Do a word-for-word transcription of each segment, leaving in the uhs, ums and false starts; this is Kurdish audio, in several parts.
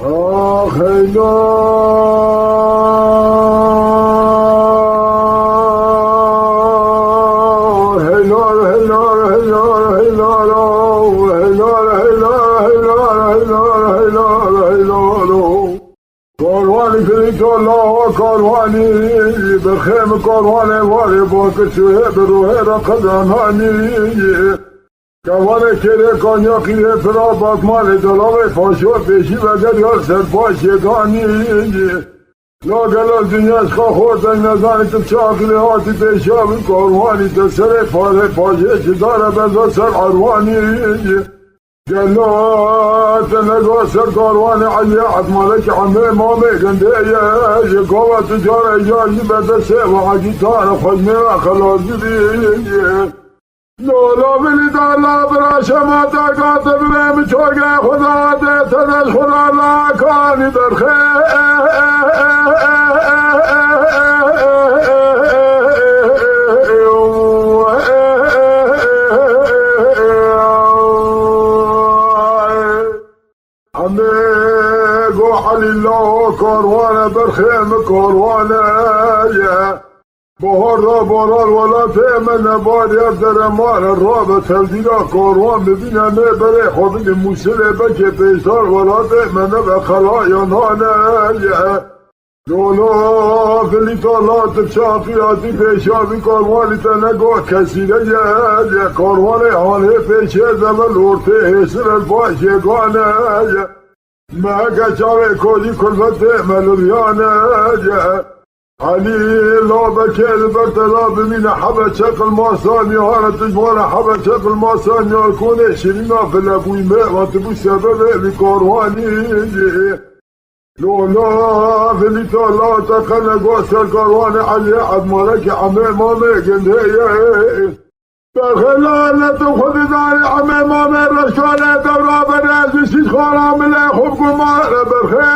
Ax, heylar, heylar, heylar, heylar, heylar, ax, heylar, heylar, heylar, heylar, heylar, heylar, ax. Karwanî Filîto lawa karwanî, bi xêm karwanê warê bakir çûyê bi ruhê re qedananî. Kevanê kêrê kanyaqî yê pira bakmalê delalê faşo pêşî veger ya ser paşê danî. La gelo dinya ji xwe xorteng nezanî tu çi aqilê hatî pêşiya wî karwanî te serê parê paşê ji dare beza ser erwanî. Gelo te nega ser karwanê Eliyê Edmalekî Emê Mamê gundê ye, ji gava tu cara îcar jî bedestê we ecî tane xwezmê we xelasî bî. Lola vilî dala bira şema te gate bibê min çoge Xuda de te de ji Xuda la kanî derxe. Emê go Elî laho karwane berxê min karwane ye. Bahar da barar welatê me ne bar ya dere mare rabe tevdîra karwan bibîne me berê xwe bidî Mûsilê bekê pêşdar welatê me nebe xelaya nane ye. Lolo filîta la tu çaqiya dî pêşa vî karwanî te nego kesîre ye, ye karwanê halê pêşê de me lortê hêsir el başê gane ye. Meheke çavê kolî kulvetê me liryane ye. Elî labekê li ber te da bimîne hebe çeqil masanî hane tu ji wana hebe çeqil masanî konê şirîna file bûyî me va tu bû sebebê vî karwanî. Lola vilîta la te qene go ser karwanê Elî Edmalekî Emê Mamê gundê ye. Berxê la ne tu xwedî darê Emê Mamê reşkane dewra bene ji şîş xala milê xwe bigumare berxê.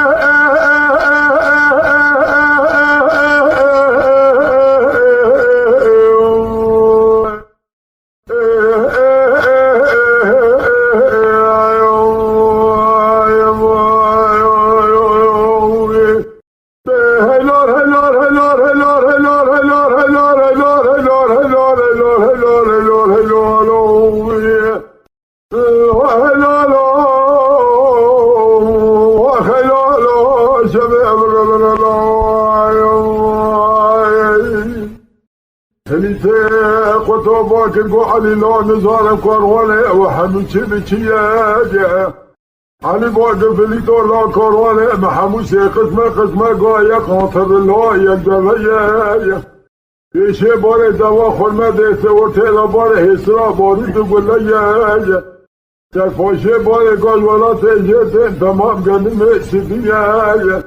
Hilîtê xwe toba kir, got, Elî la nizanim karwanê ew hemû çi bi çi ye. Elî bakir filîto la karwanê me hemû sê qisme qisme ga yek antirila yek deve ye. Pêşê barê deva xurme dê se ortê la barê hêsira barû digule ye. Serpaşê barê gaj welatê jê tên temam genimê sidiye ye.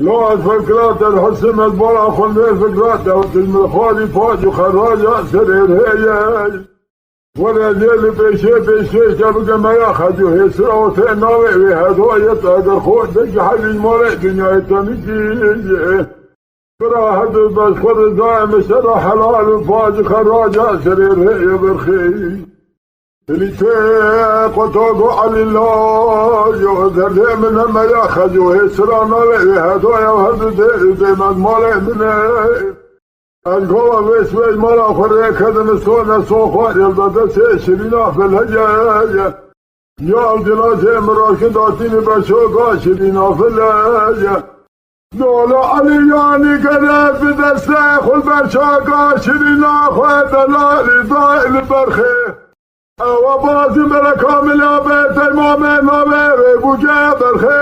Lo ez fikra te dihisim ez bala xwe vê fikra te û tu ji min xwarî pac û xeraca serê rê ye. Were ez ê li pêşê pêşkêş te bike me ya xecû hêsira û tê navê wê hedoyê te eger xwe de ji hevî malê dinyayê te nikî. Bira her du beş xwe rizayê min şera helal û pac û xeraca serê rê ye berxê. Filîtê xwe to go Elî la yo derdê min e me ya xecû hêsira navê wê hedoya her du dê dê me malê min e. Ez gava vê swêj mala xwe rêkedim, sone so xwarê li destê şirîna filheye ye. Ya ew cilacê min raşin datînî berçoka şirîna file ye. Dola Elî yanî gere bi destê xwe berçoka şirîna xwe delalî dayê li berxê. Ewa bazî bere kamila be temamê navê wê bûke berxê.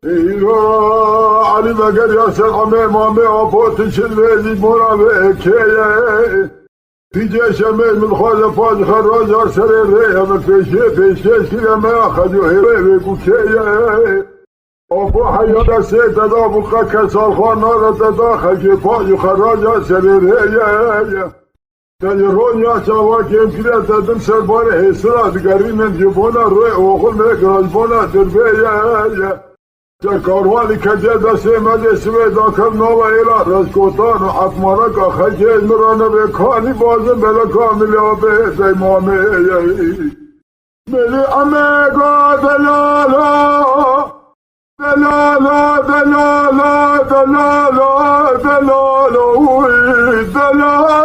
Îro Elî vegeriya ser Emê Mamê Apo tu çi vêzî mora vê kê ye. Pîcê şemê min xwaze pac xeraca serê rê ye min pêşê pêşkêş kire me ya xecû hêrê vê ku kê ye. Apo heya destê te da bû qe kesal xwe nade te da xecê pac û xeraca serê rê ye. Te ji ronya çava kêm kire te dim ser barê hêsira digerînin ji bona rê oxil vê girajbona dirbê ye. Ser karwanî ketiye destê me dê sibê dakev nava êla rejkotan û etmareka xelkê ji min re nebê kanî bazin beleka milê apê Seymamê. Milî emega delala, delala, delala, delala, delala, uy, delala,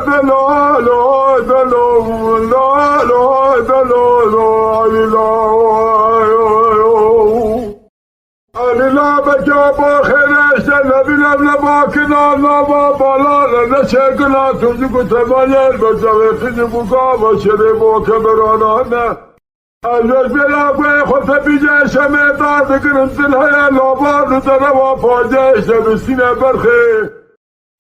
delala, delala, delala, delala, ay la, ay, ay, ay. Elî la beka baxêre işte nebîne ne bakina nava balane ne çekina tuzî ku temayel be cevê xizî bû gava şerê bo keberanane. Ez ji bêra guhê xwe tepîce şemê dar digirin, din heye lavan û derewa pace işte bistîne berxê.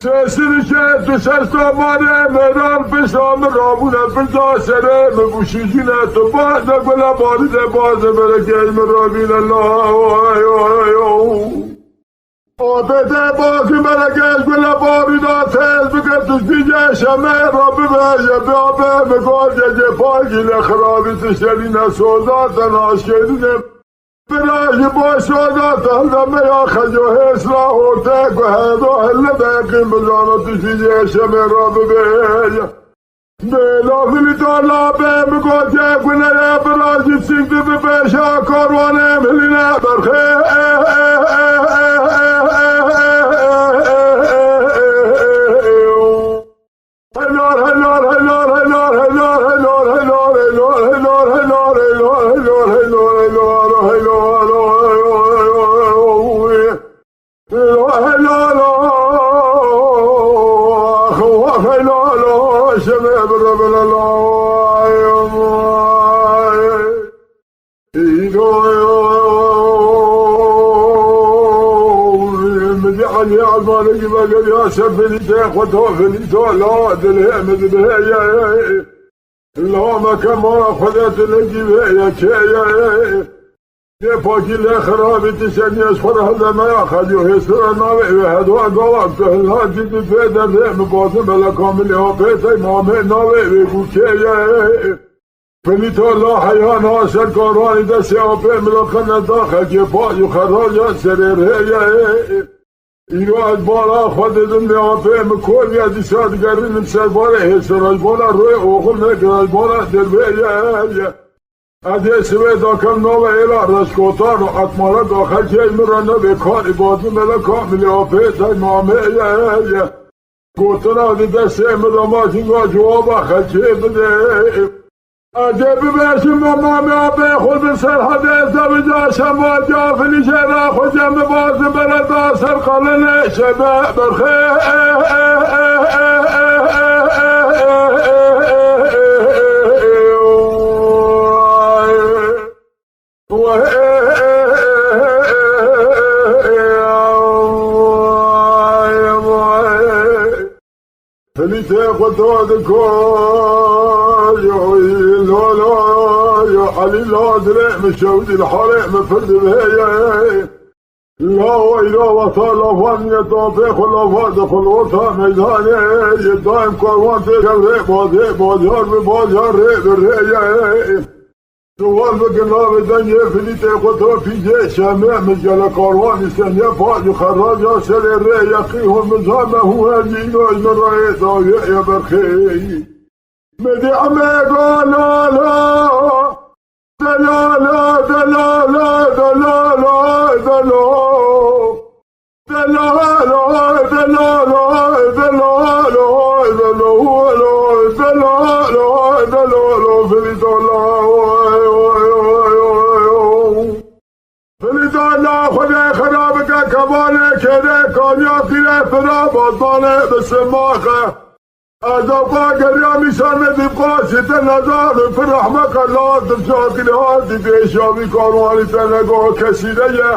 Sêsirişê tu ser samarê mêran pişta min rabûne, pirca serê min bûşîjîne, tu baz de gule barî de baz de berekê min rabîne la, oy, oy, oy. Apê te baz de berekê gule barî da tez bike, tu spîce şemê ra bibe, ye bi apê min gazê cê pagî le xirabî tiştenîne soza te naşkêrîne. Bira ji baş soda telde me ya xeco hêsra orte ku heda helle de yaqîn bizana tu jî yê şemê ra bibê. Bêla vilî tarla be min gotiye ku neye bira ji sîngdî bi pêşa karwanê milîne berxê. Min dî Elî Elmanekî vegeriya ser filîtê xwe, to filîto la dilê min dibiheye. La meke mala xwe de tu nekî vê yekê ye. Yê pakî lê xirabî tu şenî ez xwe re hildeme ya xelî û hêsira navê wê hedwa gava tu hilhatî tu pê de vê min bazin beleka min ê apê tey mamê navê wê bûkê ye. Filîta la heyana ser karwanî destê apê min re xine da xelkê pac û xeraca serê rê ye. Îro ez bala xwe didim lê apê min kol ye, dîsa digerînim ser barê hêsira ji bona royê oxil nekir, ez bona dervê ye ye. Ez ê sibê dakem nava êla reşkotan û etmareka xelkê min re nebê karî bazin beleka min lê apê tey mamê ye ye. Gotina di destê min de ma jînga cewaba xelkê bidê. Ez ê bibêjim, me mamê apê xwe di serhedê zewica şema cafilî jê re xwe cem bibazin bere da ser qalinê şebe berxê. Filîtê xwe to dikar, yo, yo, lo, lo, yo, Elî la dilê min şewdî li halê min pir dibiheye. La weyra weta lafan ye, tapê xwe lafa dixwe li orta meydanê. Yê daim karwan tê kevre, bazê, bacar bi bacar, rê bi rê ye. Siwar bikin navê dengê filîtê xwe to pîcê şemê, min gele karwanî seniye pac û xeraca serê rê yeqî hûn min zame hûn her dîno ji min rayê dawiyê ye berxê. Min dî emê galala, delala, delala, delala, delala. Delalo, delalo, delalo, delalo, delalo, delalo, filîdala, oy, oy, oy, oy, oy. Filîdala, Xwedê xera bike kevanê kêrê kaniya tîrê pira bazdanê bisimaxe. Ez ewqa geriya mîşan nedî qasî te nezar û pir rehmeke la dircakî hatî pêşa wî karwanî te nego kesî de ye.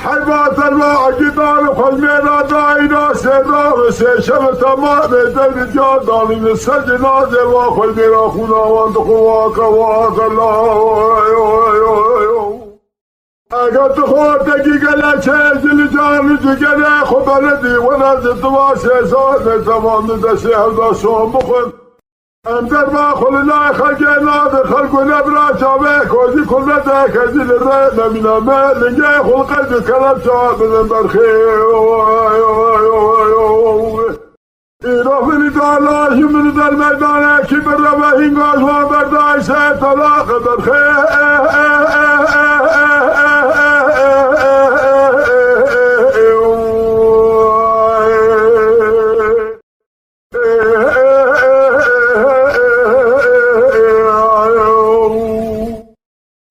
Heyva serva egîdar û xwezmêra dayîna sêra ve sê şev temamê devî ca danî li ser cinazê wa xwezmêra xûna wan dixwe waqe waqe la. Eger tu xortekî gele çê ji li can û cigerê xwe beledî were ji tu va sêzar ne zeman di destê hevda son bixwin. Em derba xwe li lay xelkê nadin, xelk û nebira çavê, kozî kurmete kezî li rê nemîne me, lingê xwe li qeyd û kelepça bidin berxê. Îro min da lajî min der meydanekî bireve hînga ji wan berdayî se telaq berxê.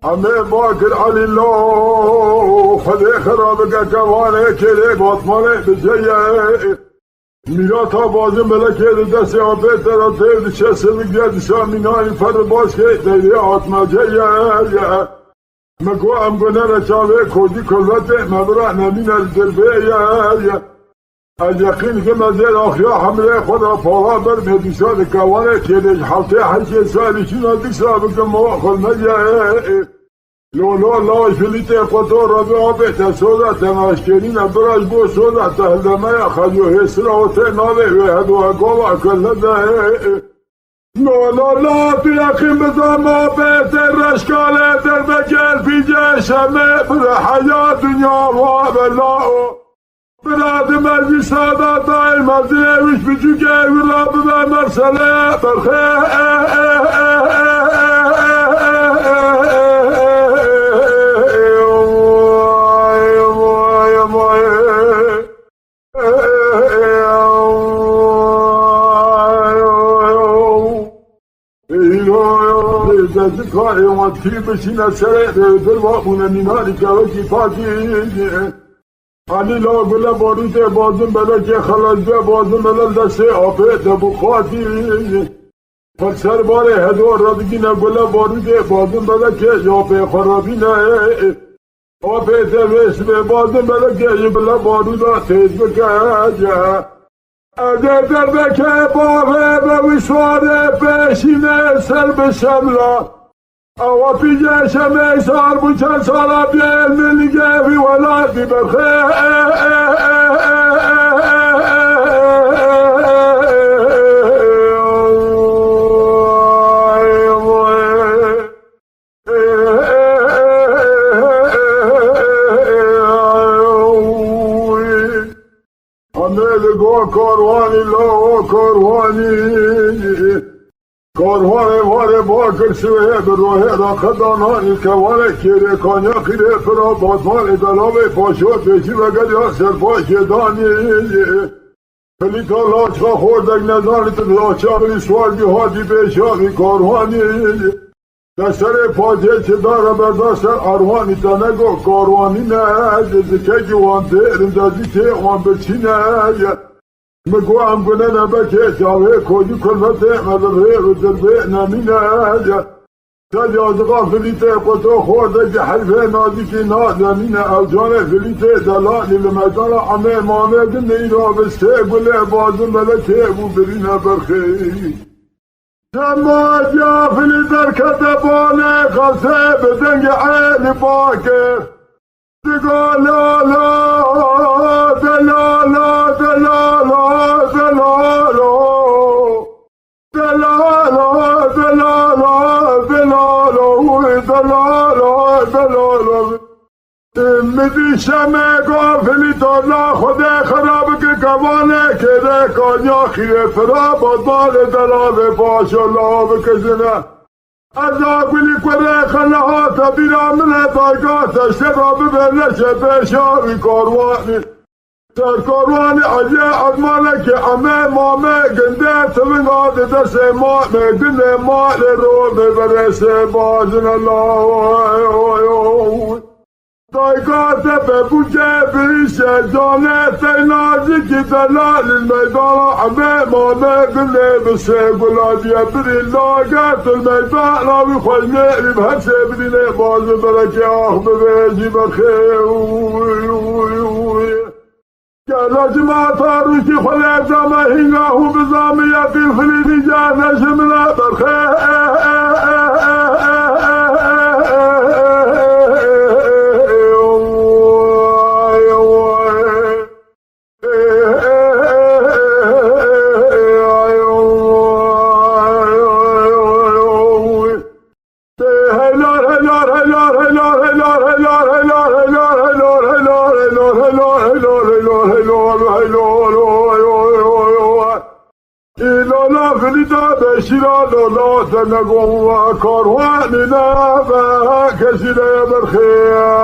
Hemê Bakir Elî lo, Xwedê xira bike kevanê kêlê Batmanê bi ceyê. Mîrata bazin belekê di destê apê te de tê diçe, silik ye dişa mînayî ferri başkê deyrê atmaceyê ye. Me got em gunere çavê kurdî kurvetê me bira nemîne li dirbê ye ye. Ez yeqîn dikim ez ê axiya hemrê xwe de pala ber mêdîsa di kewanê kêlê ji heftê heştê salî çûna dîsa bikim o xurmeyê. Lo lo lawê filîtê xwe to re bi apê te soda te naşkêrîne bira ji bo soda te hildemeya xeyo hêsira o tê navê wê hedo hegova kelle de. Lo lo lo tu yeqîn bi zama bê tê reşkalê derbekê pîcê şemê bire heya dinya wa bela o. Bira di meclîsa da dayê mezrê wî ji biçûkê wî re bibe merselê berxê. Îro, dezika êwan tî bişîne serê rê, dirva bûne mînanî kevekî pakî. Elî la gule barûtê bazin belekê xelezbe bazin belel destê apê debû xatî. Xwe ser barê hedo re digîne gule barûtê bazin belekê ya pê xwe re bîne. Apê te vê sibê bazin belekê ji bile barûda têz bike ye. Ez ê derdekê bavê be wî swarê pêşînê ser bi şemla. Ewa pîcê şemê sar bû çend sala biyê min li gevî welatî berxê. Hemê li go karwanî lawa karwanî. Karwanê warê bakir sivê bi rohê raqedananî kewanê kêrê kanya xîrê pira batmanê delavê paşo pêşî vegeriya serpaşê danî. Filîta laçka xordek nezanî tu laça bilî swar bî hatî pêşa vî karwanî. Te serê pacê çi dare berda ser arwanî te nego karwanî ne, zikekî wan dêrin de zikê wan birçî ne ye. Min got em gune nebekê çavê kodî kurvetê me li rê û dirbê nemîne ye. Te yazıqa filîtê quto xordekî herfê nazikî nazemîne ew canê filîtê delalî li meydana emê mamê din îro bi sê gulê bazin belekê bû birîne berxê. Dema cafilî derkete banê xasê bi dengê Elî Bakir. Digo la la, de la la, de la la, de la la. De la la, de la la, de la la, uy, de la la, de la la. Min dî şemê gafilî dana Xwedê xera bike kevanê kêrê kanya xîrê fira badbalê delalê paşo la bike jine. Ez a gulî kurê xwe nehate bîra min e dayka te şeva bibe neşe pêşa wî karwanî. Ser karwanî Eliyê Edmanekê eme mame ginde tivinga di destê mame ginde malê ro bê berê sê bajine la. Dayka te be bûke birîşe canê tey nazikî delalî meydana eme mame ginde bi sê guladiye birî lager til meydana wî xweş mêrî bi her sê birînê bazin berekê ax bibêjî berxê. Gele cimata rûşî xwe lê zame hînga hû bi zamiye qîfilî dîca neşimine berxê. Lo, lo, lo, lo, lo. Îlala filîta beşîra lola te negon karwanî nebe kesî de berxê.